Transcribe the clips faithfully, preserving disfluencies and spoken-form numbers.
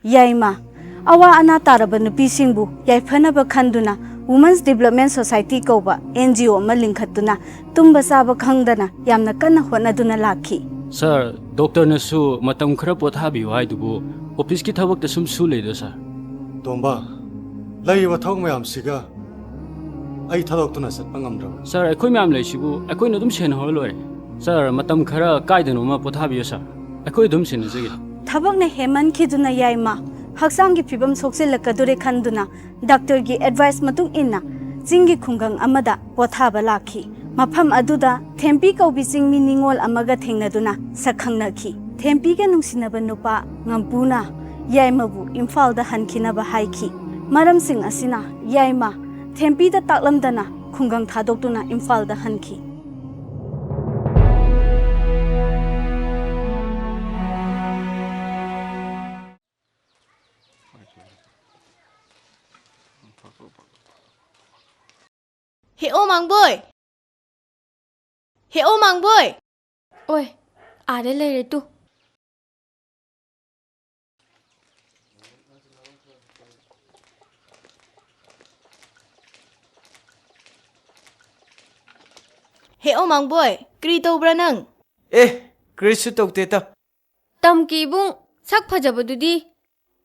ꯌꯥꯏꯃ, ꯑꯋꯥ ꯑꯅꯥ ꯇꯥꯔꯕ ꯅꯨꯄꯤꯁꯤꯡꯕꯨ ꯌꯥꯏꯐꯅꯕ ꯈꯟꯗꯨꯅ Women's Development Society ꯀꯧꯕ N G O ꯑꯃ ꯂꯤꯡꯈꯠꯇꯨꯅ ꯇꯨꯝꯕ ꯆꯥꯕ ꯈꯪꯗꯅ ꯌꯥꯝꯅ ꯀꯟꯅ ꯍꯣꯠꯅꯗꯨꯅ ꯂꯥꯛꯈꯤ꯫ ꯁꯥꯔ, ꯗꯣꯛꯇꯔꯅꯁꯨ ꯃꯇꯝ ꯈꯔ ꯄꯣꯊꯥꯕꯤꯌꯨ ꯍꯥꯏꯗꯨꯕꯨ ꯑꯣꯐꯤꯁꯀꯤ ꯊꯕꯛꯇ ꯁꯨꯝ ꯁꯨ ꯂꯩꯗꯣ, ꯁꯥꯔ꯫ ꯇꯣꯝꯕ, ꯂꯩꯔꯤꯕ ꯊꯕꯛ ꯃꯌꯥꯝꯁꯤꯒ ꯑꯩ ꯊꯥꯗꯣꯛꯇꯨꯅ ꯆꯠꯄ ꯉꯝꯗ꯭ꯔꯕ? ꯁꯥꯔ, ꯑꯩꯈꯣꯏ ꯃꯌꯥꯝ ꯂꯩꯁꯤꯕꯨ ꯑꯩꯈꯣꯏꯅ ꯑꯗꯨꯝ ꯁꯦꯟꯅꯍꯧꯔ ꯂꯣꯏꯔꯦ꯫ ꯁꯥꯔ, ꯃꯇꯝ ꯈꯔ ꯀꯥꯏꯗꯅꯣꯃ ꯄꯣꯊꯥꯕꯤꯌꯨ, ꯁꯥꯔ꯫ ꯑꯩꯈꯣꯏ ꯑꯗꯨꯝ ꯁꯦꯟꯅꯖꯒꯦ꯫ ꯊꯕꯛꯅ ꯍꯦꯟꯃꯟꯈꯤꯗꯨꯅ ꯌꯥꯏꯃ ꯍꯛꯆꯥꯡꯒꯤ ꯐꯤꯕꯝ ꯁꯣꯛꯆꯤꯜꯂꯛꯀꯗꯣꯔꯦ ꯈꯟꯗꯨꯅ ꯗꯥꯛꯇꯔꯒꯤ ꯑꯦꯗꯚꯥꯏꯁ ꯃꯇꯨꯡ ꯏꯟꯅ ꯆꯤꯡꯒꯤ ꯈꯨꯡꯒꯪ ꯑꯃꯗ ꯄꯣꯊꯥꯕ ꯂꯥꯛꯈꯤ꯫ ꯃꯐꯝ ꯑꯗꯨꯗ ꯊꯦꯝꯄꯤ ꯀꯧꯕꯤ ꯆꯤꯡꯃꯤ ꯅꯤꯉꯣꯜ ꯑꯃꯒ ꯊꯦꯡꯅꯗꯨꯅ ꯁꯛꯈꯪꯅꯈꯤ꯫ ꯊꯦꯝꯄꯤꯒ ꯅꯨꯡꯁꯤꯅꯕ ꯅꯨꯄꯥ ꯉꯝꯄꯨꯅ ꯌꯥꯏꯃꯕꯨ ꯏꯝꯐꯥꯜꯗ ꯍꯟꯈꯤꯅꯕ ꯍꯥꯏꯈꯤ꯫ ꯃꯔꯝꯁꯤꯡ ꯑꯁꯤꯅ ꯌꯥꯏꯃ ꯊꯦꯝꯄꯤꯗ ꯇꯥꯛꯂꯝꯗꯅ ꯈꯨꯡꯒꯪ ꯊꯥꯗꯣꯛꯇꯨꯅ ꯏꯝꯐꯥꯜꯗ ꯍꯟꯈꯤ꯫ ꯍꯦ ꯑꯣ ꯃꯥꯡꯕꯣꯏ! ꯍꯦ ꯑꯣ ꯃꯥꯡꯕꯣꯏ! ꯑꯣꯏ, ꯑꯥꯗ ꯂꯩꯔꯦ ꯇꯨ꯫ ꯍꯦ ꯑꯣ ꯃꯥꯡꯕꯣꯏ, ꯀꯔꯤ ꯇꯧꯕ꯭ꯔꯥ ꯅꯪ? ꯑꯦ, ꯀꯔꯤꯁꯨ ꯇꯧꯗꯦꯗ꯫ ꯇꯝꯀꯤ ꯏꯕꯨꯡ ꯁꯛ ꯐꯖꯕꯗꯨꯗꯤ?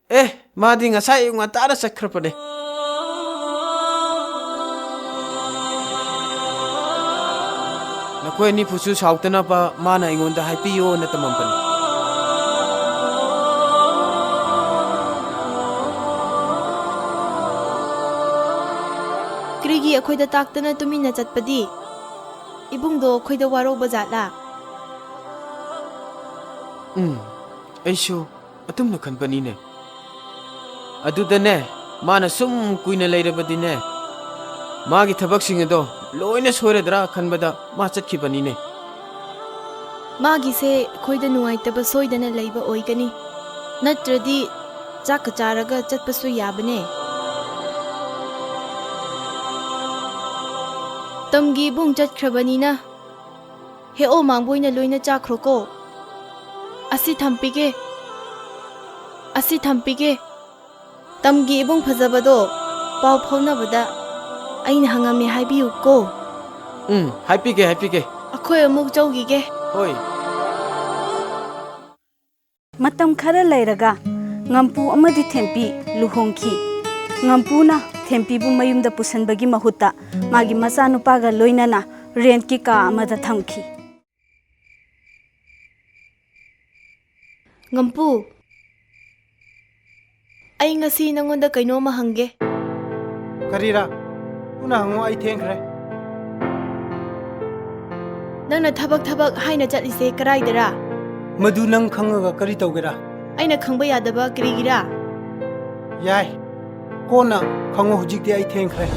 ꯑꯦ, ꯃꯥꯗꯤ ꯉꯁꯥꯏ ꯑꯌꯨꯛ ꯉꯟꯇꯥꯅ ꯆꯠꯈ꯭ꯔꯕꯅꯦ꯫ ꯅꯈꯣꯏ ꯑꯅꯤꯕꯨꯁꯨ ꯁꯥꯎꯗꯅꯕ ꯃꯥꯅ ꯑꯩꯉꯣꯟꯗ ꯍꯥꯏꯕꯤꯌꯣꯅ ꯇꯝꯃꯝꯕꯅꯤ꯫ ꯀꯔꯤꯒꯤ ꯑꯩꯈꯣꯏꯗ ꯇꯥꯛꯇꯅ ꯇꯨꯃꯤꯟꯅ ꯆꯠꯄꯗꯤ? ꯏꯕꯨꯡꯗꯣ ꯑꯩꯈꯣꯏꯗ ꯋꯥꯔꯧꯕ ꯖꯥꯠꯂꯥ? ꯎꯝ, ꯑꯩꯁꯨ ꯑꯗꯨꯝꯅ ꯈꯟꯕꯅꯤꯅꯦ꯫ ꯑꯗꯨꯗꯅꯦ, ꯃꯥꯅ ꯁꯨꯝ ꯀꯨꯏꯅ ꯂꯩꯔꯕꯗꯤꯅꯦ, ꯃꯥꯒꯤ ꯊꯕꯛꯁꯤꯡ ꯑꯗꯣ ꯂꯣꯏꯅ ꯁꯣꯏꯔꯗ꯭ꯔꯥ ꯈꯟꯕꯗ ꯃꯥ ꯆꯠꯈꯤꯕꯅꯤꯅꯦ꯫ ꯃꯥꯒꯤꯁꯦ ꯑꯩꯈꯣꯏꯗ ꯅꯨꯡꯉꯥꯏꯇꯕ ꯁꯣꯏꯗꯅ ꯂꯩꯕ ꯑꯣꯏꯒꯅꯤ, ꯅꯠꯇ꯭ꯔꯗꯤ ꯆꯥꯛꯀ ꯆꯥꯔꯒ ꯆꯠꯄꯁꯨ ꯌꯥꯕꯅꯦ꯫ ꯇꯝꯒꯤ ꯏꯕꯨꯡ ꯆꯠꯈ꯭ꯔꯕꯅꯤꯅ ꯍꯦ ꯑꯣ ꯃꯥꯡꯕꯣꯏꯅ ꯂꯣꯏꯅ ꯆꯥꯈ꯭ꯔꯣꯀꯣ꯫ ꯑꯁꯤ ꯊꯝꯕꯤꯒꯦ꯫ ꯑꯁꯤ ꯊꯝꯕꯤꯒꯦ꯫ ꯇꯝꯒꯤ ꯏꯕꯨꯡ ꯐꯖꯕꯗꯣ ꯄꯥꯎ ꯐꯥꯎꯅꯕꯗ ꯑꯩꯅ ꯍꯪꯉꯝꯃꯦ ꯍꯥꯏꯕꯤꯌꯨꯀꯣ꯫ ꯎꯝ, ꯍꯥꯏꯕꯤꯒꯦ, ꯍꯥꯏꯕꯤꯒꯦ꯫ ꯑꯩꯈꯣꯏ ꯑꯃꯨꯛ ꯆꯧꯈꯤꯒꯦ꯫ ꯍꯣꯏ꯫ ꯃꯇꯝ ꯈꯔ ꯂꯩꯔꯒ ꯉꯝꯄꯨ ꯑꯃꯗꯤ ꯊꯦꯝꯄꯤ ꯂꯨꯍꯣꯡꯈꯤ꯫ ꯉꯝꯄꯨꯅ ꯊꯦꯝꯄꯤꯕꯨ ꯃꯌꯨꯝꯗ ꯄꯨꯁꯤꯟꯕꯒꯤ ꯃꯍꯨꯠꯇ ꯃꯥꯒꯤ ꯃꯆꯥꯅꯨꯄꯥꯒ ꯂꯣꯏꯅꯅ ꯔꯦꯟꯠꯀꯤ ꯀꯥ ꯑꯃꯗ ꯊꯝꯈꯤ꯫ ꯉꯝꯄꯨ, ꯑꯩ ꯉꯁꯤ ꯅꯉꯣꯟꯗ ꯀꯩꯅꯣꯝꯃ ꯍꯪꯒꯦ꯫ ꯀꯔꯤꯔꯥ? ꯊꯨꯅ ꯍꯪꯉꯣ, ꯑꯩ ꯊꯦꯡꯈ꯭ꯔꯦ꯫ ꯅꯪꯅ ꯊꯕꯛ ꯊꯕꯛ ꯍꯥꯏꯅ ꯆꯠꯂꯤꯁꯦ ꯀꯔꯥꯏꯗꯔꯥ? ꯃꯗꯨ ꯅꯪ ꯈꯪꯉꯒ ꯀꯔꯤ ꯇꯧꯒꯦꯔꯥ? ꯑꯩꯅ ꯈꯪꯕ ꯌꯥꯗꯕ ꯀꯔꯤꯒꯤꯔꯥ? ꯌꯥꯏ, ꯀꯣꯟꯅ ꯈꯪꯉꯣ, ꯍꯧꯖꯤꯛꯇꯤ ꯑꯩ ꯊꯦꯡꯈ꯭ꯔꯦ꯫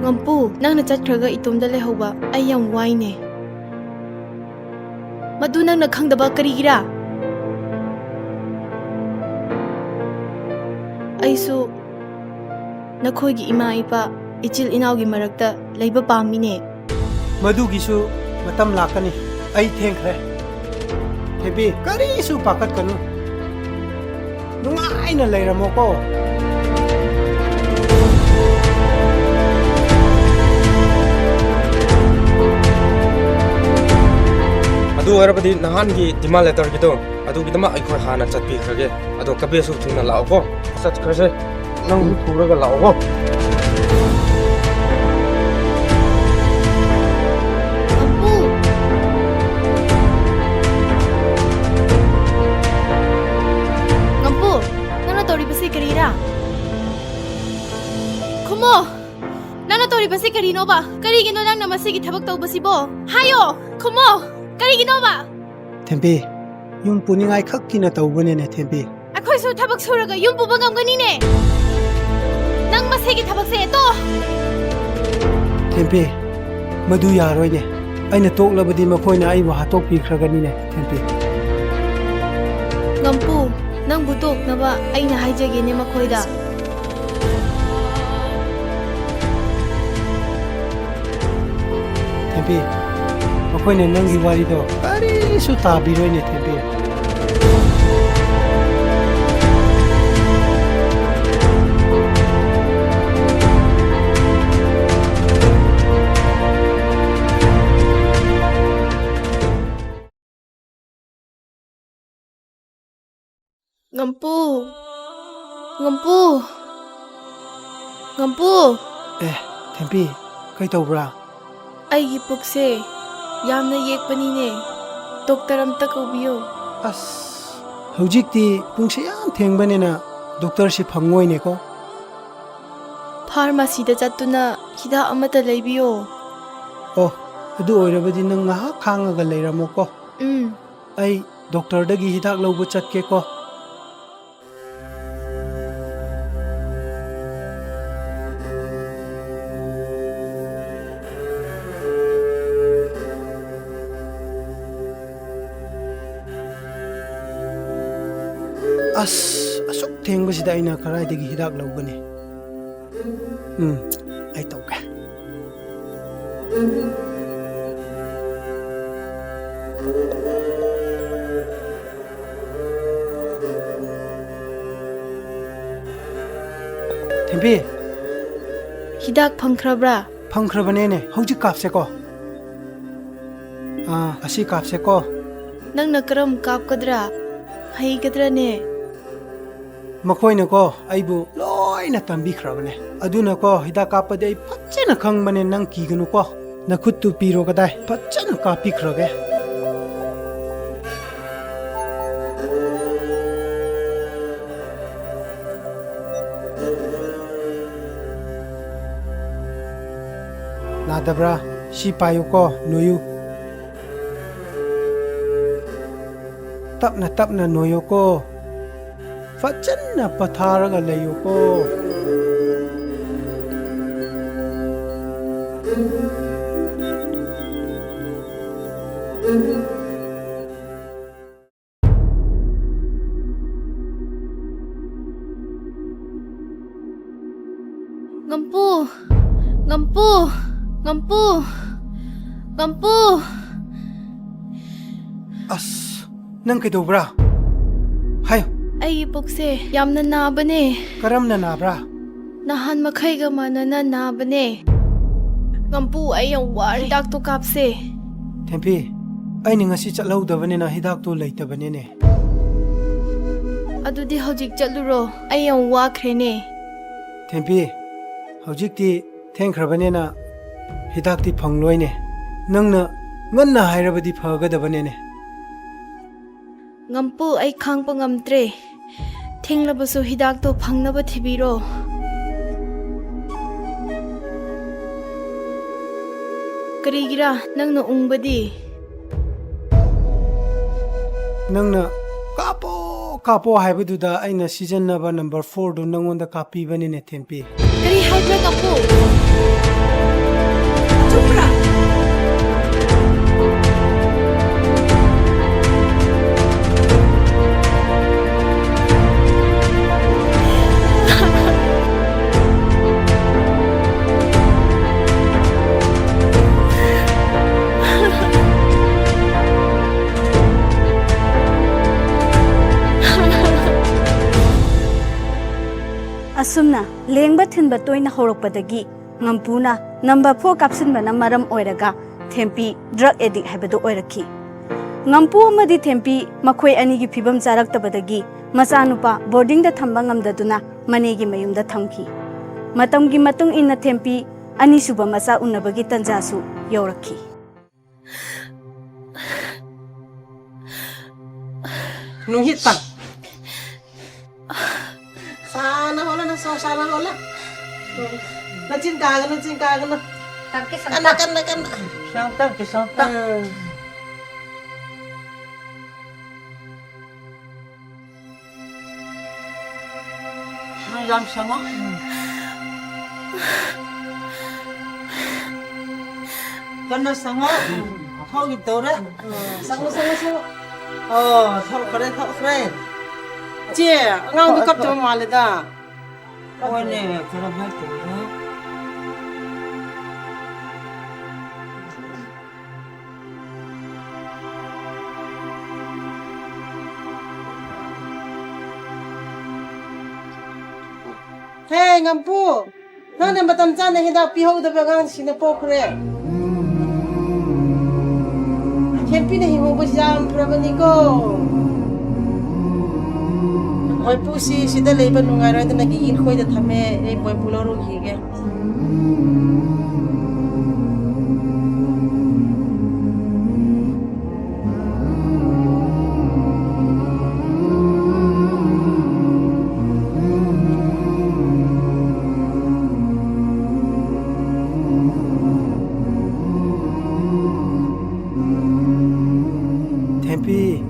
ꯉꯝꯄꯨ, ꯅꯪꯅ ꯆꯠꯈ꯭ꯔꯒ ꯏꯇꯣꯝꯗ ꯂꯩꯍꯧꯕ ꯑꯩ ꯌꯥꯝ ꯋꯥꯏꯅꯦ꯫ ꯃꯗꯨ ꯅꯪꯅ ꯈꯪꯗꯕ ꯀꯔꯤꯒꯤꯔꯥ? ꯑꯩꯁꯨ ꯅꯈꯣꯏꯒꯤ ꯏꯃꯥ ꯏꯄꯥ, ꯏꯆꯤꯜ ꯏꯅꯥꯎꯒꯤ ꯃꯔꯛꯇ ꯂꯩꯕ ꯄꯥꯝꯃꯤꯅꯦ꯫ ꯃꯗꯨꯒꯤꯁꯨ ꯃꯇꯝ ꯂꯥꯛꯀꯅꯤ꯫ ꯑꯩ ꯊꯦꯡꯈ꯭ꯔꯦ꯫ ꯊꯦꯝꯕꯤ, ꯀꯔꯤꯁꯨ ꯄꯥꯈꯠꯀꯅꯨ꯫ ꯅꯨꯡꯉꯥꯏꯅ ꯂꯩꯔꯝꯃꯣꯀꯣ꯫ ꯑꯗꯨ ꯑꯣꯏꯔꯕꯗꯤ ꯅꯍꯥꯟꯒꯤ demand letterꯒꯤꯗꯣ, ꯑꯗꯨꯒꯤꯗꯃꯛ ꯑꯩꯈꯣꯏ ꯍꯥꯟꯅ ꯆꯠꯄꯤꯈ꯭ꯔꯒꯦ꯫ ꯑꯗꯣ ꯀꯕꯦꯁꯨ ꯊꯨꯅ ꯂꯥꯛꯑꯣꯀꯣ꯫ ꯆꯠꯈ꯭ꯔꯁꯦ꯫ ꯅꯪꯁꯨ ꯄꯨꯔꯒ ꯂꯥꯛꯑꯣꯀꯣ꯫ ꯉꯝꯄꯨ! ꯉꯝꯄꯨ, ꯅꯪꯅ ꯇꯧꯔꯤꯕꯁꯤ ꯀꯔꯤꯔꯥ? ꯈꯨꯝꯃꯣ! ꯅꯪꯅ ꯇꯧꯔꯤꯕꯁꯤ ꯀꯔꯤꯅꯣꯕ? ꯀꯔꯤꯒꯤꯅꯣ ꯅꯪꯅ ꯃꯁꯤꯒꯤ ꯊꯕꯛ ꯇꯧꯕꯁꯤꯕꯣ? ꯍꯥꯏꯌꯣ! ꯈꯨꯝꯃꯣ! ꯀꯔꯤꯒꯤꯅꯣꯕ? ꯊꯦꯝꯕꯤ, ꯌꯨꯝ ꯄꯨꯅꯤꯡꯉꯥꯏ ꯈꯛꯀꯤꯅ ꯇꯧꯕꯅꯤꯅꯦ, ꯊꯦꯝꯕꯤ꯫ ꯑꯩꯈꯣꯏꯁꯨ ꯊꯕꯛ ꯁꯨꯔꯒ ꯌꯨꯝ ꯄꯨꯕ ꯉꯝꯒꯅꯤꯅꯦ꯫ ꯅꯪ ꯃꯁꯤꯒꯤ ꯊꯕꯛꯁꯦ ꯇꯣꯛꯑꯣ꯫ ꯊꯦꯝꯕꯤ, ꯃꯗꯨ ꯌꯥꯔꯣꯏꯅꯦ꯫ ꯑꯩꯅ ꯇꯣꯛꯂꯕꯗꯤ ꯃꯈꯣꯏꯅ ꯑꯩꯕꯨ ꯍꯥꯠꯇꯣꯛꯄꯤꯈ꯭ꯔꯒꯅꯤꯅꯦ, ꯊꯦꯝꯕꯤ꯫ ꯉꯝꯄꯨ, ꯅꯪꯕꯨ ꯇꯣꯛꯅꯕ ꯑꯩꯅ ꯍꯥꯏꯖꯒꯦꯅꯦ ꯃꯈꯣꯏꯗ꯫ ꯊꯦꯝꯕꯤ, ꯃꯈꯣꯏꯅ ꯅꯪꯒꯤ ꯋꯥꯔꯤꯗꯣ ꯀꯔꯤꯁꯨ ꯇꯥꯕꯤꯔꯣꯏꯅꯦ, ꯊꯦꯝꯕꯤ꯫ ꯉꯝꯄꯨ! ꯉꯝꯄꯨ! ꯉꯝꯄꯨ! ꯑꯦ, ꯊꯦꯝꯄꯤ, ꯀꯩ ꯇꯧꯕ꯭ꯔꯥ? ꯑꯩꯒꯤ ꯄꯨꯛꯁꯦ ꯌꯥꯝꯅ ꯌꯦꯛꯄꯅꯤꯅꯦ꯫ ꯗꯣꯛꯇꯔ ꯑꯝꯇ ꯀꯧꯕꯤꯌꯣ꯫ ꯑꯁ, ꯍꯧꯖꯤꯛꯇꯤ ꯄꯨꯡꯁꯦ ꯌꯥꯝ ꯊꯦꯡꯕꯅꯤꯅ ꯗꯣꯛꯇꯔꯁꯤ ꯐꯪꯉꯣꯏꯅꯦꯀꯣ꯫ ꯐꯥꯔꯃꯥꯁꯤꯗ ꯆꯠꯇꯨꯅ ꯍꯤꯗꯥꯛ ꯑꯃꯇ ꯂꯩꯕꯤꯌꯣ꯫ ꯑꯣ, ꯑꯗꯨ ꯑꯣꯏꯔꯕꯗꯤ ꯅꯪ ꯉꯥꯏꯍꯥꯛ ꯈꯥꯡꯉꯒ ꯂꯩꯔꯝꯃꯣꯀꯣ꯫ ꯎꯝ꯫ ꯑꯩ ꯗꯣꯛꯇꯔꯗꯒꯤ ꯍꯤꯗꯥꯛ ꯂꯧꯕ ꯆꯠꯀꯦꯀꯣ꯫ ꯑꯁ, ꯑꯁꯨꯛ ꯊꯦꯡꯕꯁꯤꯗ ꯑꯩꯅ ꯀꯗꯥꯏꯗꯒꯤ ꯍꯤꯗꯥꯛ ꯂꯧꯒꯅꯤ? ꯎꯝ, ꯑꯩ ꯇꯧꯒꯦ꯫ ꯊꯦꯝꯕꯤ꯫ ꯍꯤꯗꯥꯛ ꯐꯪꯈ꯭ꯔꯕ꯭ꯔꯥ? ꯐꯪꯈ꯭ꯔꯕꯅꯦꯅꯦ, ꯍꯧꯖꯤꯛ ꯀꯥꯞꯁꯦꯀꯣ꯫ ꯑꯥ, ꯑꯁꯤ ꯀꯥꯞꯁꯦꯀꯣ꯫ ꯅꯪꯅ ꯀꯔꯝ ꯀꯥꯞꯀꯗ꯭ꯔꯥ? ꯍꯩꯒꯗ꯭ꯔꯅꯦ? ꯃꯈꯣꯏꯅꯀꯣ ꯑꯩꯕꯨ ꯂꯣꯏꯅ ꯇꯝꯕꯤꯈ꯭ꯔꯕꯅꯦ꯫ ꯑꯗꯨꯅꯀꯣ ꯍꯤꯗꯥꯛ ꯀꯥꯞꯄꯗꯤ ꯑꯩ ꯐꯖꯅ ꯈꯪꯕꯅꯦ, ꯅꯪ ꯀꯤꯒꯅꯨꯀꯣ꯫ ꯅꯈꯨꯠꯇꯨ ꯄꯤꯔꯣ ꯀꯗꯥꯏ, ꯐꯖꯅ ꯀꯥꯞꯄꯤꯈ꯭ꯔꯒꯦ꯫ ꯅꯥꯗꯕ꯭ꯔꯥ? ꯁꯤ ꯄꯥꯏꯌꯨꯀꯣ, ꯅꯣꯏꯌꯨ꯫ ꯇꯞꯅ ꯇꯞꯅ ꯅꯣꯏꯌꯨꯀꯣ꯫ ꯐꯖꯅ ꯄꯊꯥꯔꯒ ꯂꯩꯌꯨꯀꯣ꯫ ꯉꯝꯄꯨ! ꯉꯝꯄꯨ! ꯉꯝꯄꯨ! ꯉꯝꯄꯨ! ꯑꯁ, ꯅꯪ ꯀꯩꯗꯧꯕ꯭ꯔꯥ? ꯍꯥꯏꯌꯨ꯫ ꯑꯩꯒꯤ ꯄꯨꯛꯁꯦ ꯌꯥꯝꯅ ꯅꯥꯕꯅꯦ꯫ ꯀꯔꯝꯅ ꯅꯥꯕ꯭ꯔꯥ? ꯅꯍꯥꯟ ꯃꯈꯩꯒ ꯃꯥꯟꯅꯅ ꯅꯥꯕꯅꯦ꯫ ꯉꯝꯄꯨ, ꯑꯩ ꯌꯥꯝ ꯋꯥꯔꯦ꯫ ꯍꯤꯗꯥꯛꯇꯣ ꯀꯥꯞꯁꯦ꯫ ꯊꯦꯝꯄꯤ, ꯑꯩꯅ ꯉꯁꯤ ꯆꯠꯍꯧꯗꯕꯅꯤꯅ ꯍꯤꯗꯥꯛꯇꯣ ꯂꯩꯇꯕꯅꯤꯅꯦ꯫ ꯑꯗꯨꯗꯤ ꯍꯧꯖꯤꯛ ꯆꯠꯂꯨꯔꯣ꯫ ꯑꯩ ꯌꯥꯝ ꯋꯥꯈ꯭ꯔꯦꯅꯦ꯫ ꯊꯦꯝꯄꯤ, ꯍꯧꯖꯤꯛꯇꯤ ꯊꯦꯡꯈ꯭ꯔꯕꯅꯤꯅ ꯍꯤꯗꯥꯛꯇꯤ ꯐꯪꯂꯣꯏꯅꯦ꯫ ꯅꯪꯅ ꯉꯟꯅ ꯍꯥꯏꯔꯕꯗꯤ ꯐꯒꯗꯕꯅꯤꯅꯦ꯫ ꯉꯝꯄꯨ, ꯑꯩ ꯈꯥꯡꯕ ꯉꯝꯗ꯭ꯔꯦ꯫ ꯊꯦꯡꯂꯕꯁꯨ ꯍꯤꯗꯥꯛꯇꯣ ꯐꯪꯅꯕ ꯊꯤꯕꯤꯔꯣ꯫ ꯀꯔꯤꯒꯤꯔꯥ ꯅꯪꯅ ꯎꯪꯕꯗꯤ? ꯅꯪꯅ "ꯀꯥꯞꯄꯣ, ꯀꯥꯞꯄꯣ" ꯍꯥꯏꯕꯗꯨꯗ ꯑꯩꯅ ꯁꯤꯖꯤꯟꯅꯕ ꯅꯝꯕꯔ ꯐꯣꯔꯗꯨ ꯅꯪꯉꯣꯟꯗ ꯀꯥꯞꯄꯤꯕꯅꯤꯅꯦ, ꯊꯦꯝꯄꯤ꯫ ꯀꯔꯤ ꯍꯥꯏꯕ꯭ꯔꯥ, ꯉꯝꯄꯨ? ꯆꯨꯝꯕ꯭ꯔꯥ? ꯑꯁꯨꯝꯅ ꯂꯦꯡꯕ ꯊꯤꯟꯕ ꯇꯣꯏꯅ ꯍꯧꯔꯛꯄꯗꯒꯤ ꯉꯝꯄꯨꯅ ꯅꯝꯕꯔ ꯐꯣꯔ ꯀꯥꯞꯁꯤꯟꯕꯅ ꯃꯔꯝ ꯑꯣꯏꯔꯒ ꯊꯦꯝꯄꯤ ꯗ꯭ꯔꯒ ꯑꯦꯗꯤꯛ ꯍꯥꯏꯕꯗꯨ ꯑꯣꯏꯔꯛꯈꯤ꯫ ꯉꯝꯄꯨ ꯑꯃꯗꯤ ꯊꯦꯝꯄꯤ ꯃꯈꯣꯏ ꯑꯅꯤꯒꯤ ꯐꯤꯕꯝ ꯆꯥꯔꯛꯇꯕꯗꯒꯤ ꯃꯆꯥꯅꯨꯄꯥ ꯕꯣꯔꯗꯤꯡꯗ ꯊꯝꯕ ꯉꯝꯗꯗꯨꯅ ꯃꯅꯦꯒꯤ ꯃꯌꯨꯝꯗ ꯊꯝꯈꯤ꯫ ꯃꯇꯝꯒꯤ ꯃꯇꯨꯡ ꯏꯟꯅ ꯊꯦꯝꯄꯤ ꯑꯅꯤꯁꯨꯕ ꯃꯆꯥ ꯎꯅꯕꯒꯤ ꯇꯟꯖꯥꯁꯨ ꯌꯧꯔꯛꯈꯤ꯫ ꯅꯨꯡꯍꯤꯠ ꯇꯪ꯫ ꯁꯥꯅ ꯍꯣꯠꯂꯣ, ꯅꯁꯥ ꯁꯥꯅ ꯍꯣꯠꯂꯣ꯫ ꯅꯆꯤꯟ ꯀꯥꯒꯅꯨ, ꯅꯆꯤꯟ ꯀꯥꯒꯅꯨ꯫ ꯇꯪꯀꯦ, ꯁꯪ ꯀꯟꯅ, ꯇꯪ꯫ ꯀꯟꯅ, ꯀꯟꯅ꯫ ꯁꯪ ꯇꯪꯀꯦ, ꯁꯪ ꯇꯪ꯫ ꯎꯝ꯫ ꯅꯪ ꯌꯥꯝ ꯁꯪꯉꯣ꯫ ꯀꯟꯅ ꯁꯪꯉꯣ꯫ ꯊꯣꯛꯈꯤ ꯇꯧꯔꯦ꯫ ꯁꯪꯉꯣ, ꯁꯪꯉꯣ, ꯁꯪꯉꯣ꯫ ꯑꯣ, ꯊꯣꯛꯈ꯭ꯔꯦ, ꯊꯣꯛꯈ꯭ꯔꯦ꯫ ꯏꯆꯦ, ꯑꯉꯥꯡꯗꯣ ꯀꯞꯇꯕ ꯃꯥꯜꯂꯦꯗ꯫ ꯍꯣꯏꯅꯦ, ꯀꯔꯝꯍꯥꯏꯅ ꯇꯧꯔꯤꯅꯣ? ꯍꯦ, ꯉꯝꯄꯨ! ꯅꯪꯅ ꯃꯇꯝ ꯆꯥꯅ ꯍꯤꯗꯥꯛ ꯄꯤꯍꯧꯗꯕ ꯑꯉꯥꯡꯁꯤꯅ ꯄꯣꯛꯈ꯭ꯔꯦ꯫ ꯊꯦꯝꯄꯤꯅ ꯍꯤꯡꯍꯧꯕꯁꯤ ꯌꯥꯝ ꯐꯔꯕꯅꯤꯀꯣ꯫ ꯃꯣꯏꯄꯨꯁꯤ ꯁꯤꯗ ꯂꯩꯕ ꯅꯨꯡꯉꯥꯏꯔꯣꯏꯗꯅ ꯒꯤꯒꯤ ꯈꯣꯏꯗ ꯊꯝꯃꯦ꯫ ꯑꯩ ꯃꯣꯏꯄꯨ ꯂꯧꯔꯨꯈꯤꯒꯦ꯫ ꯊꯦꯝꯄꯤ꯫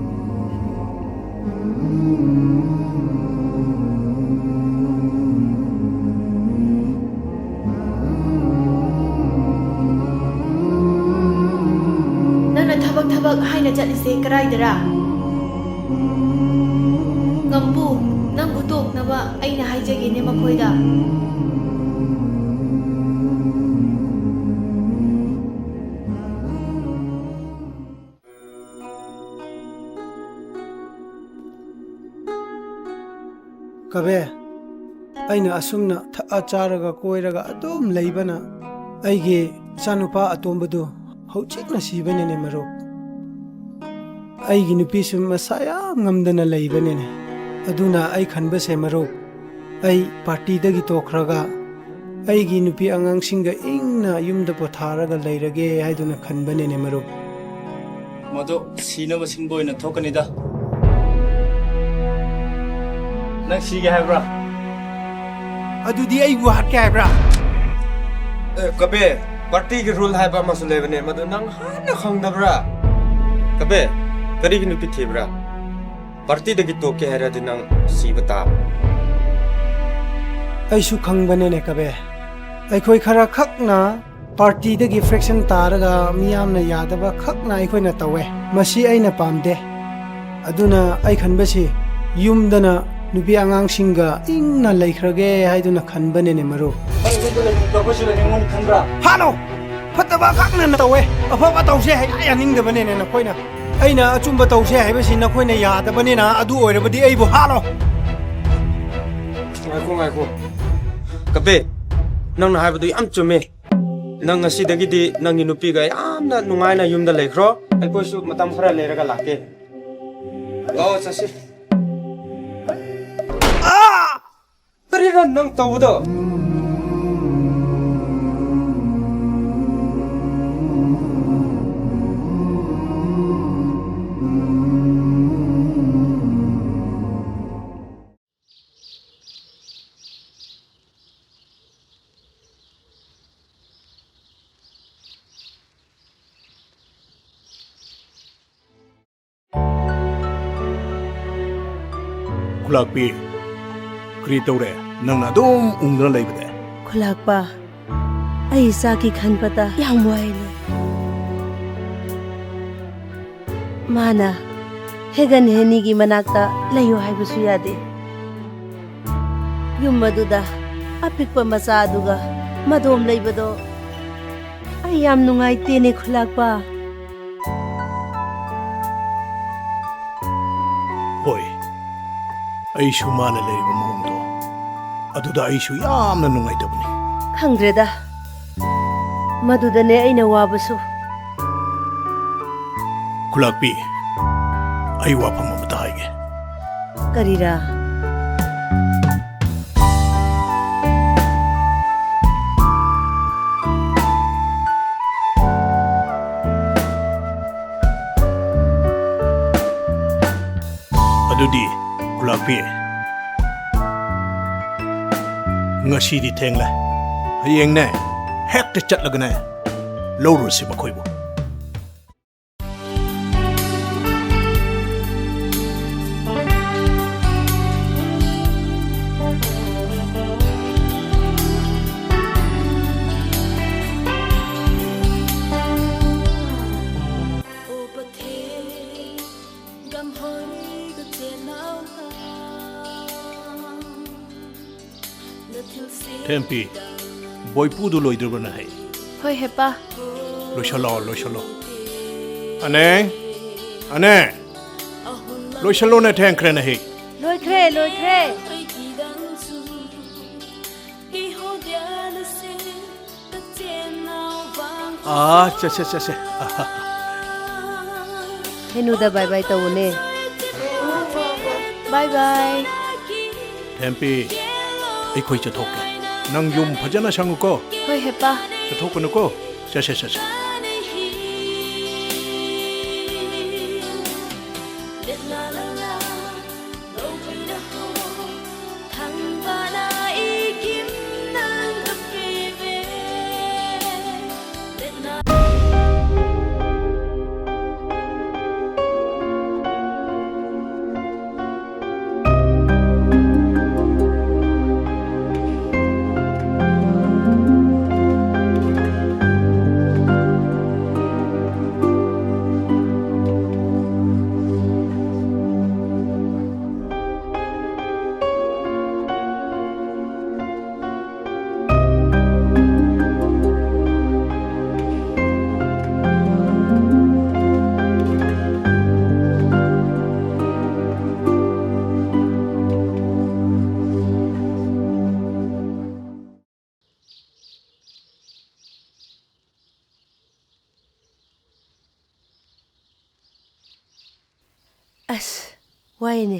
ꯅꯪꯅ ꯊꯕꯛ ꯊꯕꯛ ꯍꯥꯏꯅ ꯆꯠꯂꯤꯁꯦ ꯀꯗꯥꯏꯗꯔꯥ? ꯉꯝꯕꯨ, ꯅꯪꯕꯨ ꯇꯣꯛꯅꯕ ꯑꯩꯅ ꯍꯥꯏꯖꯒꯦꯅꯦ ꯃꯈꯣꯏꯗ꯫ ꯀꯕꯦ, ꯑꯩꯅ ꯑꯁꯨꯝꯅ ꯊꯛꯑ ꯆꯥꯔꯒ ꯀꯣꯏꯔꯒ ꯑꯗꯨꯝ ꯂꯩꯕꯅ ꯑꯩꯒꯤ ꯏꯆꯥꯅꯨꯄꯥ ꯑꯇꯣꯝꯕꯗꯨ ꯍꯧꯖꯤꯛꯅ ꯁꯤꯕꯅꯤꯅꯦ ꯃꯔꯨꯞ꯫ ꯑꯩꯒꯤ ꯅꯨꯄꯤꯁꯨ ꯃꯁꯥ ꯌꯥꯝ ꯉꯝꯗꯅ ꯂꯩꯕꯅꯤꯅꯦ꯫ ꯑꯗꯨꯅ ꯑꯩ ꯈꯟꯕꯁꯦ ꯃꯔꯨꯞ, ꯑꯩ ꯄꯥꯔꯇꯤꯗꯒꯤ ꯇꯣꯛꯈ꯭ꯔꯒ ꯑꯩꯒꯤ ꯅꯨꯄꯤ ꯑꯉꯥꯡꯁꯤꯡꯒ ꯏꯪꯅ ꯌꯨꯝꯗ ꯄꯣꯊꯥꯔꯒ ꯂꯩꯔꯒꯦ ꯍꯥꯏꯗꯨꯅ ꯈꯟꯕꯅꯤꯅꯦ ꯃꯔꯨꯞ꯫ ꯃꯗꯨ ꯁꯤꯅꯕ ꯁꯤꯟꯕ ꯑꯣꯏꯅ ꯊꯣꯛꯀꯅꯤꯗ꯫ ꯅꯪ ꯁꯤꯒꯦ ꯍꯥꯏꯕ꯭ꯔꯥ? ꯑꯗꯨꯗꯤ ꯑꯩꯕꯨ ꯍꯥꯠꯀꯦ ꯍꯥꯏꯕ꯭ꯔꯥ? ꯑꯦ, ꯀꯕꯦ, ꯄꯥꯔꯇꯤꯒꯤ ꯔꯨꯜ ꯍꯥꯏꯕ ꯑꯃꯁꯨ ꯂꯩꯕꯅꯦ, ꯃꯗꯨ ꯅꯪ ꯍꯥꯟꯅ ꯈꯪꯗꯕ꯭ꯔꯥ? ꯀꯕꯦ, ꯀꯔꯤꯒꯤ ꯅꯨꯄꯤ ꯊꯤꯕ꯭ꯔꯥ? ꯄꯥꯔꯇꯤꯗꯒꯤ ꯇꯣꯛꯀꯦ ꯍꯥꯏꯔꯗꯤ ꯅꯪ ꯁꯤꯕ ꯇꯥꯕ꯫ ꯑꯩꯁꯨ ꯈꯪꯕꯅꯦꯅꯦ ꯀꯕꯦ꯫ ꯑꯩꯈꯣꯏ ꯈꯔ ꯈꯛꯅ ꯄꯥꯔꯇꯤꯗꯒꯤ ꯐ꯭ꯔꯦꯛꯁꯟ ꯇꯥꯔꯒ ꯃꯤꯌꯥꯝꯅ ꯌꯥꯗꯕ ꯈꯛꯅ ꯑꯩꯈꯣꯏꯅ ꯇꯧꯋꯦ꯫ ꯃꯁꯤ ꯑꯩꯅ ꯄꯥꯝꯗꯦ꯫ ꯑꯗꯨꯅ ꯑꯩ ꯈꯟꯕꯁꯤ ꯌꯨꯝꯗꯅ ꯅꯨꯄꯤ ꯑꯉꯥꯡꯁꯤꯡꯒ ꯏꯪꯅ ꯂꯩꯈ꯭ꯔꯒꯦ ꯍꯥꯏꯗꯨꯅ ꯈꯟꯕꯅꯦꯅꯦ ꯃꯔꯨꯞ꯫ ꯍꯥꯠꯂꯣ! ꯐꯠꯇꯕ ꯈꯛꯅ ꯇꯧꯋꯦ꯫ ꯑꯐꯕ ꯇꯧꯁꯦ ꯍꯥꯏ ꯌꯥꯅꯤꯡꯗꯕꯅꯦꯅꯦ ꯅꯈꯣꯏꯅ꯫ ꯑꯩꯅ ꯑꯆꯨꯝꯕ ꯇꯧꯁꯦ ꯍꯥꯏꯕꯁꯤ ꯅꯈꯣꯏꯅ ꯌꯥꯗꯕꯅꯤꯅ ꯑꯗꯨ ꯑꯣꯏꯔꯕꯗꯤ ꯑꯩꯕꯨ ꯍꯥꯠꯂꯣ꯫ ꯉꯥꯏꯈꯣ, ꯉꯥꯏꯈꯣ꯫ ꯀꯄꯦ, ꯅꯪꯅ ꯍꯥꯏꯕꯗꯨ ꯌꯥꯝ ꯆꯨꯝꯃꯦ꯫ ꯅꯪ ꯉꯁꯤꯗꯒꯤꯗꯤ ꯅꯪꯒꯤ ꯅꯨꯄꯤꯒ ꯌꯥꯝꯅ ꯅꯨꯡꯉꯥꯏꯅ ꯌꯨꯝꯗ ꯂꯩꯈ꯭ꯔꯣ꯫ ꯑꯩꯈꯣꯏꯁꯨ ꯃꯇꯝ ꯈꯔ ꯂꯩꯔꯒ ꯂꯥꯛꯀꯦ꯫ ꯂꯥꯛꯑꯣ, ꯆꯠꯁꯤ꯫ ꯑꯥ! ꯀꯔꯤꯅꯣ ꯅꯪ ꯇꯧꯕꯗꯣ? ꯈꯨꯂꯥꯛꯄꯤ, ꯀꯔꯤ ꯇꯧꯔꯦ? ꯅꯪꯅ ꯑꯗꯨꯝ ꯎꯪꯗꯨꯅ ꯂꯩꯕꯗꯤ? ꯈꯨꯂꯥꯛꯄ, ꯑꯩ ꯏꯆꯥꯒꯤ ꯈꯟꯕꯗ ꯌꯥꯝ ꯋꯥꯏꯅꯦ꯫ ꯃꯥꯅ ꯍꯦꯒꯟ ꯍꯦꯅꯤꯒꯤ ꯃꯅꯥꯛꯇ ꯂꯩꯌꯨ ꯍꯥꯏꯕꯁꯨ ꯌꯥꯗꯦ꯫ ꯌꯨꯝ ꯑꯗꯨꯗ ꯑꯄꯤꯛꯄ ꯃꯆꯥ ꯑꯗꯨꯒ ꯃꯗꯣꯝ ꯂꯩꯕꯗꯣ ꯑꯩ ꯌꯥꯝ ꯅꯨꯡꯉꯥꯏꯇꯦꯅꯦ, ꯈꯨꯂꯥꯛꯄ꯫ ꯍꯣꯏ, ꯑꯩꯁꯨ ꯃꯥꯅ ꯂꯩꯔꯤꯕ ꯃꯑꯣꯡꯗꯣ ꯑꯗꯨꯗ ꯑꯩꯁꯨ ꯌꯥꯝꯅ ꯅꯨꯡꯉꯥꯏꯇꯕꯅꯤ꯫ ꯈꯪꯗ꯭ꯔꯦꯗ, ꯃꯗꯨꯗꯅꯦ ꯑꯩꯅ ꯋꯥꯕꯁꯨ꯫ ꯈꯨꯂꯥꯛꯄꯤ, ꯑꯩ ꯋꯥꯐꯝ ꯑꯃꯇ ꯍꯥꯏꯒꯦ꯫ ꯀꯔꯤꯔꯥ? ꯑꯗꯨꯗꯤ, ꯈꯨꯂꯥꯛꯄꯤ, ꯉꯁꯤꯗꯤ ꯊꯦꯡꯂꯦ꯫ ꯍꯌꯦꯡꯅꯦ, ꯍꯦꯛꯇ ꯆꯠꯂꯒꯅꯦ, ꯂꯧꯔꯨꯔꯁꯤ ꯃꯈꯣꯏꯕꯨ꯫ ꯊꯦꯝꯄꯤ, ꯕꯣꯏꯄꯨꯗꯨ ꯂꯣꯏꯗ꯭ꯔꯤꯕ꯭ꯔꯣ ꯅꯍꯩ? ꯍꯣꯏ, ꯍꯦꯄꯥ꯫ ꯂꯣꯏꯁꯜꯂꯣ, ꯂꯣꯏꯁꯜꯂꯣ꯫ ꯑꯅꯦ, ꯑꯅꯦ, ꯂꯣꯏꯁꯜꯂꯣꯅꯦ, ꯊꯦꯡꯈ꯭ꯔꯦ ꯅꯍꯩ꯫ ꯂꯣꯏꯈ꯭ꯔꯦ, ꯂꯣꯏꯈ꯭ꯔꯦ꯫ ꯑꯥ, ꯆꯠꯁꯦ, ꯆꯠꯁꯦ꯫ ꯑꯍꯥ꯫ ꯍꯦꯅꯨꯗ bye bye ꯇꯧꯑꯣꯅꯦ꯫ Bye bye꯫ ꯊꯦꯝꯄꯤ, ꯑꯩꯈꯣꯏ ꯆꯠꯊꯣꯛꯀꯦ꯫ ꯅꯪ ꯌꯨꯝ ꯐꯖꯅ ꯁꯪꯉꯨꯀꯣ꯫ ꯍꯣꯏ, ꯍꯦꯄꯥ꯫ ꯆꯠꯊꯣꯛꯀꯅꯨꯀꯣ꯫ ꯆꯠꯁꯦ, ꯆꯠꯁꯦ꯫ ꯑꯁ, ꯋꯥꯏꯅꯦ꯫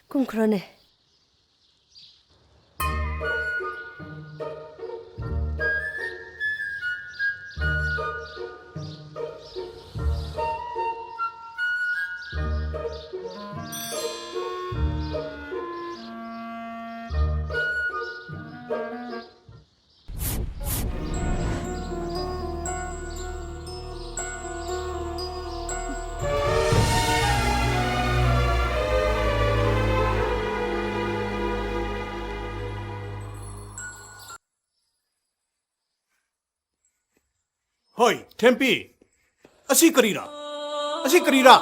ꯀꯨꯝꯈ꯭ꯔꯣꯅꯦ꯫ ꯍꯣꯏ, ꯊꯦꯝꯄꯤ꯫ ꯑꯁꯤ ꯀꯔꯤꯔꯥ? ꯑꯁꯤ ꯀꯔꯤꯔꯥ?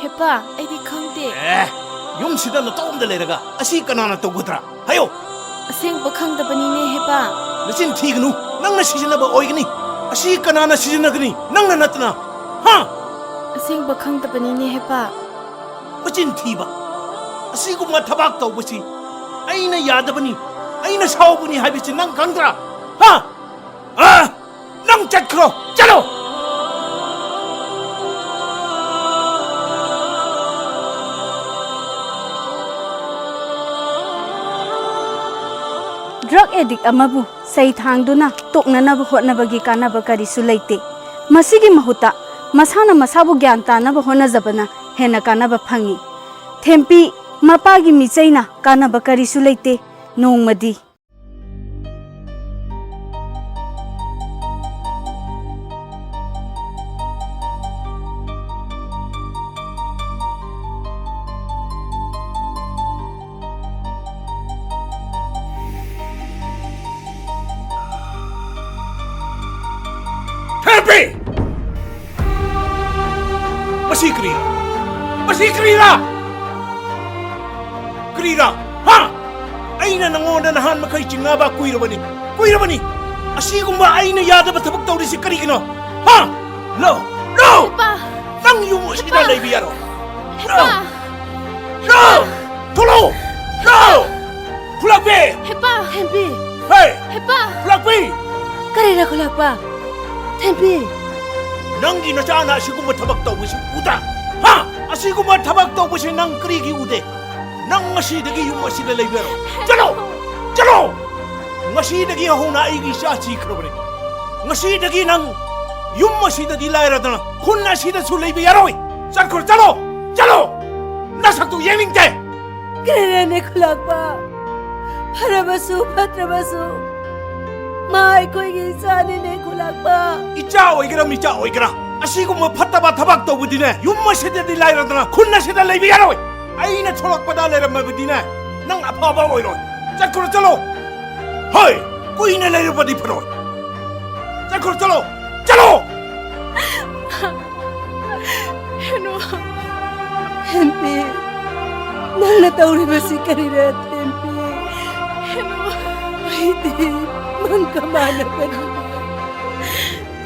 ꯍꯦꯄꯥ, ꯑꯩꯗꯤ ꯈꯪꯗꯦ꯫ ꯑꯦ, ꯌꯨꯝꯁꯤꯗ ꯅꯇꯣꯝꯗ ꯂꯩꯔꯒ ꯑꯁꯤ ꯀꯅꯥꯅ ꯇꯧꯒꯗ꯭ꯔꯥ? ꯍꯥꯏꯌꯣ꯫ ꯑꯁꯦꯡꯕ ꯈꯪꯗꯕꯅꯤꯅꯦ, ꯍꯦꯄꯥ꯫ ꯅꯆꯤꯟ ꯊꯤꯒꯅꯨ꯫ ꯅꯪꯅ ꯁꯤꯖꯤꯟꯅꯕ ꯑꯣꯏꯒꯅꯤ꯫ ꯑꯁꯤ ꯀꯅꯥꯅ ꯁꯤꯖꯤꯟꯅꯒꯅꯤ? ꯅꯪꯅ ꯅꯠꯇꯅ꯫ ꯍꯥ? ꯑꯁꯦꯡꯕ ꯈꯪꯗꯕꯅꯤꯅꯦ, ꯍꯦꯄꯥ꯫ ꯃꯆꯤꯟ ꯊꯤꯕ꯫ ꯑꯁꯤꯒꯨꯝꯕ ꯊꯕꯛ ꯇꯧꯕꯁꯤ ꯑꯩꯅ ꯌꯥꯗꯕꯅꯤ꯫ ꯑꯩꯅ ꯁꯥꯎꯕꯅꯤ ꯍꯥꯏꯕꯁꯤ ꯅꯪ ꯈꯪꯗ꯭ꯔꯥ? ꯍꯥ? ꯑ? ꯅꯪ ꯆꯠꯈ꯭ꯔꯣ! ꯆꯠꯂꯣ! Drug addict ꯑꯃꯕꯨ ꯆꯩ ꯊꯥꯡꯗꯨꯅ ꯇꯣꯛꯅꯅꯕ ꯍꯣꯠꯅꯕꯒꯤ ꯀꯥꯟꯅꯕ ꯀꯔꯤꯁꯨ ꯂꯩꯇꯦ꯫ ꯃꯁꯤꯒꯤ ꯃꯍꯨꯠꯇ ꯃꯁꯥꯅ ꯃꯁꯥꯕꯨ ꯒ꯭ꯌꯥꯟ ꯇꯥꯅꯕ ꯍꯣꯠꯅꯖꯕꯅ ꯍꯦꯟꯅ ꯀꯥꯟꯅꯕ ꯐꯪꯏ꯫ ꯊꯦꯝꯄꯤ, ꯃꯄꯥꯒꯤ ꯃꯤꯆꯩꯅ ꯀꯥꯟꯅꯕ ꯀꯔꯤꯁꯨ ꯂꯩꯇꯦ꯫ ꯅꯣꯡꯃꯗꯤ꯫ ꯊꯦꯝꯄꯤ! ꯃꯁꯤ ꯀꯔꯤꯔꯥ? ꯃꯁꯤ ꯀꯔꯤꯔꯥ? ꯀꯔꯤꯔꯥ? ꯍꯥ? ꯑꯩꯅ ꯅꯉꯣꯟꯗ ꯅꯍꯥꯟ ꯃꯈꯩ ꯆꯤꯡꯅꯕ ꯀꯨꯏꯔꯕꯅꯤ꯫ ꯀꯨꯏꯔꯕꯅꯤ꯫ ꯑꯁꯤꯒꯨꯝꯕ ꯑꯩꯅ ꯌꯥꯗꯕ ꯊꯕꯛ ꯇꯧꯔꯤꯁꯤ ꯀꯔꯤꯒꯤꯅꯣ? ꯍꯥ? ꯂꯣ! ꯂꯣ! ꯏꯄꯥ! ꯅꯪ ꯌꯨꯝ ꯑꯁꯤꯗ ꯏꯄꯥ! ꯂꯩꯕ ꯌꯥꯔꯣꯏ꯫ ꯏꯄꯥ! ꯂꯣ! ꯂꯣ! ꯊꯣꯛꯂꯛꯑꯣ! ꯂꯣ! ꯈꯨꯂꯥꯛꯄꯤ! ꯍꯦꯄꯥ! ꯊꯦꯝꯄꯤ! ꯍꯦ! ꯍꯦꯄꯥ! ꯈꯨꯂꯥꯛꯄꯤ! ꯀꯔꯤꯔ ꯈꯨꯂꯥꯛꯄ? ꯊꯦꯝꯄꯤ! ꯅꯪꯒꯤ ꯅꯆꯥꯅ ꯑꯁꯤꯒꯨꯝꯕ ꯊꯕꯛ ꯇꯧꯕꯁꯤ ꯎꯗ꯭ꯔꯥ? ꯍꯥ? ꯑꯁꯤꯒꯨꯝꯕ ꯊꯕꯛ ꯇꯧꯕꯁꯤ ꯅꯪ ꯀꯔꯤꯒꯤ ꯎꯗꯦ? ꯅꯪ ꯉꯁꯤꯗꯒꯤ ꯌꯨꯝ ꯑꯁꯤꯗ ꯂꯩꯕ ꯌꯥꯔꯣꯏ꯫ ꯆꯠꯂꯣ! ꯆꯠꯂꯣ! ꯉꯁꯤꯗꯒꯤ ꯍꯧꯅ ꯑꯩꯒꯤ ꯏꯆꯥ ꯁꯤꯈ꯭ꯔꯕꯅꯤ꯫ ꯉꯁꯤꯗꯒꯤ ꯅꯪ ꯌꯨꯝ ꯑꯁꯤꯗꯗꯤ ꯂꯥꯏꯔꯗꯅ ꯈꯨꯟ ꯑꯁꯤꯗꯁꯨ ꯂꯩꯕ ꯌꯥꯔꯣꯏ꯫ ꯆꯠꯈ꯭ꯔꯣ, ꯆꯠꯂꯣ! ꯆꯠꯂꯣ! ꯅꯁꯛꯇꯨ ꯌꯦꯡꯅꯤꯡꯗꯦ! ꯀꯔꯤꯔꯅꯦ ꯈꯨꯂꯥꯛꯄ? ꯐꯔꯕꯁꯨ ꯐꯠꯇ꯭ꯔꯕꯁꯨ ꯃꯥ ꯑꯩꯈꯣꯏꯒꯤ ꯏꯆꯥꯅꯤꯅꯦ ꯈꯨꯂꯥꯛꯄ꯫ ꯏꯆꯥ ꯑꯣꯏꯒꯦꯔꯥ ꯃꯤꯆꯥ ꯑꯣꯏꯒꯦꯔꯥ, ꯑꯁꯤꯒꯨꯝꯕ ꯐꯠꯇꯕ ꯊꯕꯛ ꯇꯧꯕꯗꯤꯅꯦ, ꯌꯨꯝ ꯑꯁꯤꯗꯗꯤ ꯂꯥꯏꯔꯗꯅ ꯈꯨꯟ ꯑꯁꯤꯗ ꯂꯩꯕ ꯌꯥꯔꯣꯏ꯫ ꯑꯩꯅ ꯊꯣꯛꯂꯛꯄꯗ ꯂꯩꯔꯝꯃꯕꯗꯤꯅꯦ, ꯅꯪ ꯑꯐꯕ ꯑꯣꯏꯔꯣꯏ꯫ ꯆꯠꯈ꯭ꯔꯣ, ꯆꯠꯂꯣ꯫ ꯍꯣꯏ, ꯀꯨꯏꯅ ꯂꯩꯔꯕꯗꯤ ꯐꯔꯣꯏ꯫ ꯆꯠꯈ꯭ꯔꯣ, ꯆꯠꯂꯣ꯫ ꯆꯠꯂꯣ! ꯍꯦꯅꯨ꯫ ꯊꯦꯝꯄꯤ, ꯅꯪꯅ ꯇꯧꯔꯤꯕꯁꯤ ꯀꯔꯤꯔ, ꯊꯦꯝꯄꯤ? ꯍꯦꯅꯨ꯫ ꯑꯩꯗꯤ ꯃꯪꯒ ꯃꯥꯟꯅꯕꯅꯤ꯫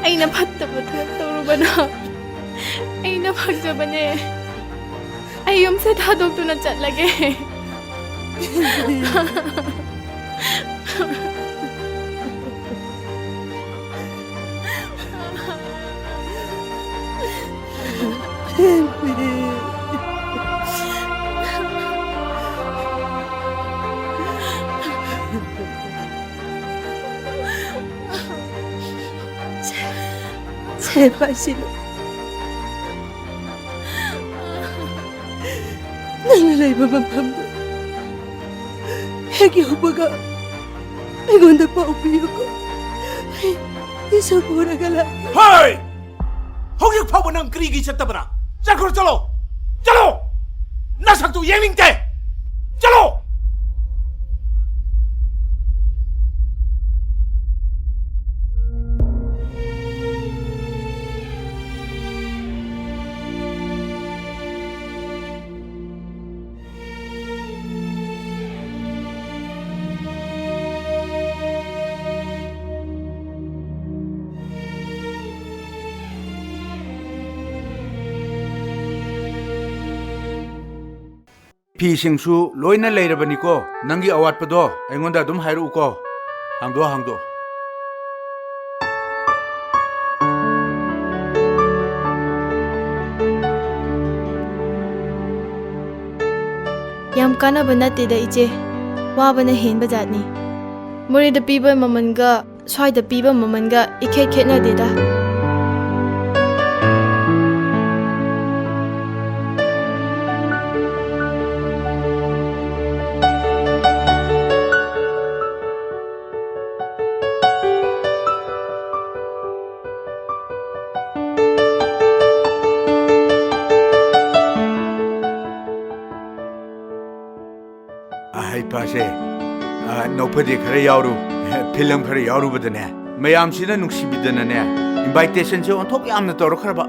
ꯑꯩꯅ ꯐꯠꯇꯕ ꯊꯕꯛ ꯇꯧꯔꯨꯕꯅ ꯑꯩꯅ ꯐꯪꯖꯕꯅꯦ꯫ ꯑꯩ ꯌꯨꯝꯁꯦ ꯊꯥꯗꯣꯛꯇꯨꯅ ꯆꯠꯂꯒꯦ꯫ ꯁꯦ ꯄꯥꯏꯁꯤꯜꯂꯨ꯫ ꯅꯪꯅ ꯂꯩꯕ ꯃꯐꯝꯗ ꯍꯦꯛ ꯌꯧꯕꯒ ꯑꯩꯉꯣꯟꯗ ꯄꯥꯎ ꯄꯤꯌꯨꯀꯣ꯫ ꯑꯩ ꯏꯁꯨ ꯄꯨꯔꯒ ꯂꯥꯛꯀꯦ꯫ ꯍꯣꯏ! ꯍꯧꯖꯤꯛ ꯐꯥꯎꯕ ꯅꯪ ꯀꯔꯤꯒꯤ ꯆꯠꯇꯕ꯭ꯔꯥ? ꯆꯠꯈ꯭ꯔꯣ, ꯆꯠꯂꯣ! ꯆꯠꯂꯣ! ꯅꯁꯛꯇꯨ ꯌꯦꯡꯅꯤꯡꯗꯦ! ꯆꯠꯂꯣ! ꯐꯤꯁꯤꯡꯁꯨ ꯂꯣꯏꯅ ꯂꯩꯔꯕꯅꯤꯀꯣ꯫ ꯅꯪꯒꯤ ꯑꯋꯥꯠꯄꯗꯣ ꯑꯩꯉꯣꯟꯗ ꯑꯗꯨꯝ ꯍꯥꯏꯔꯛꯎꯀꯣ꯫ ꯍꯥꯡꯗꯣꯛ, ꯍꯥꯡꯗꯣꯛ꯫ ꯌꯥꯝ ꯀꯥꯟꯅꯕ ꯅꯠꯇꯦꯗ ꯏꯆꯦ, ꯋꯥꯕꯅ ꯍꯦꯟꯕ ꯖꯥꯠꯅꯤ꯫ ꯃꯣꯔꯦꯗ ꯄꯤꯕ ꯃꯃꯜꯒ ꯁ꯭ꯋꯥꯏꯗ ꯄꯤꯕ ꯃꯃꯜꯒ ꯏꯈꯦꯠ ꯈꯦꯠꯅꯗꯦꯗ꯫ ꯑꯍꯩ ꯄꯥꯁꯦ, ꯑ, ꯅꯣꯛꯐꯗꯦ ꯈꯔ ꯌꯥꯎꯔꯨ, ꯐꯤꯂꯝ ꯈꯔ ꯌꯥꯎꯔꯨꯕꯗꯅꯦ, ꯃꯌꯥꯝꯁꯤꯅ ꯅꯨꯡꯁꯤꯕꯤꯗꯅꯅꯦ, ꯏꯟꯚꯥꯏꯇꯦꯁꯟꯁꯦ ꯑꯣꯟꯊꯣꯛ ꯌꯥꯝꯅ ꯇꯧꯔꯛꯈ꯭ꯔꯕ꯫